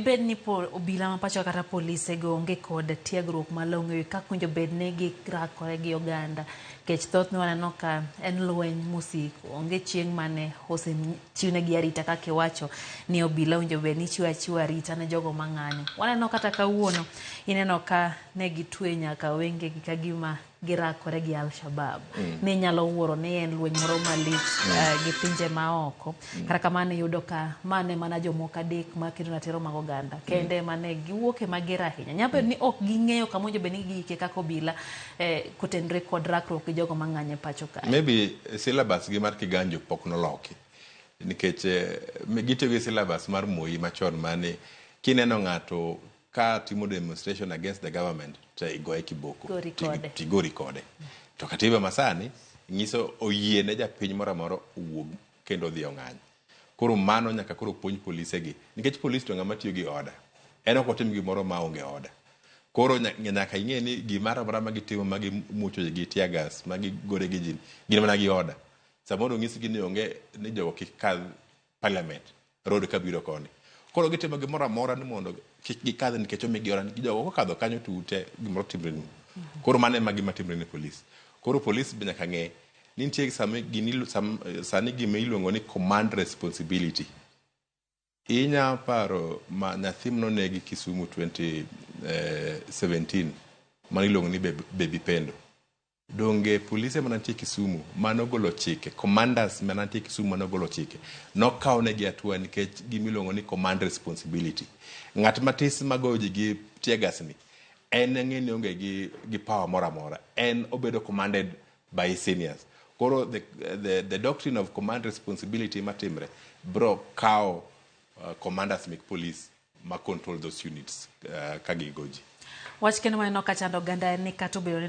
Dibed ni po obila ma pacho kata polise go onge kod tiegruok malong'o e wi kaka owinjo bed ni girakore gi oganda. Nikech thothne waneno ka en lweny mosiko. Onge chieng' mane osechiwnegi arita kaka iwacho ni obila owinjo bed ni chiwo achiwa arita ne jogo mang'anyo. Waneno kata kawuono ineno ka ne gitwe nyaka wengegi ka gima girakore gi Al-Shabaab. Ni inyalo wuoro ni en lweny moro malich gi pinje maoko. Kata kamano iyudo ka mane mana jomoko adek makedo ratiro mag oganda kende mane giwuok e mager ahinya. Nyalo bedo ni ok ging'eyo kama owinjo bed ni giike kaka obila kotenore kod rakruok gi jogo mang'anyo e pacho kae. Maybe syllabus gi mar Kiganjo pok noloki nikech gitiyo gi syllabus mar Moi machon mane kineno ng'ato ka timo demonstration against the government to igoye kiboko. Gori kode. Tigori kode. To katiba masani nyiso oyie ne japiny moro amora owuog kendo odhi ong'any. Koro mano nyaka koro puonj polise gi nikech polis to ng'ama tiyo gi order. En ok otim gimoro ma onge order. Koro nyaka ing'e ni gimoro amora ma gitimo, ma gimuocho gi tear gas, ma gigore gi ji, gin mana gi order. Samoro onyisgi ni onge ni jogo kik kadh Parliament Road kabiro koni. Koro gitimo gimoro amora ni mondo kik gikadh nikech omigi order ni jogo kokadho kanyo to ute gimoro timre nu. Koro mano ema gima timre ne polis. Koro polis be nyaka ng'e ni nitie sama gini sani gima iluongo ni command responsibility. Inya paro ma nyathi manonegi Kisumu 2017 mane iluongo ni Baby Pendo. Donge polise mantie Kisumu manogolo chike, commanders mantie Kisumu manogolo chike, nokaw negi hatua nikech gima iluongo ni command responsibility. Ng'at matis magoyo ji gi tear gas ni, en ng'e ni onge gi power moro amora. En obedo commanded by seniors. Koro the doctrine of command responsibility matimre bro kawo commanders mek police ma control those units ka gigo ji. Wach kendo maneno ka chando oganda en ni kata obedo ni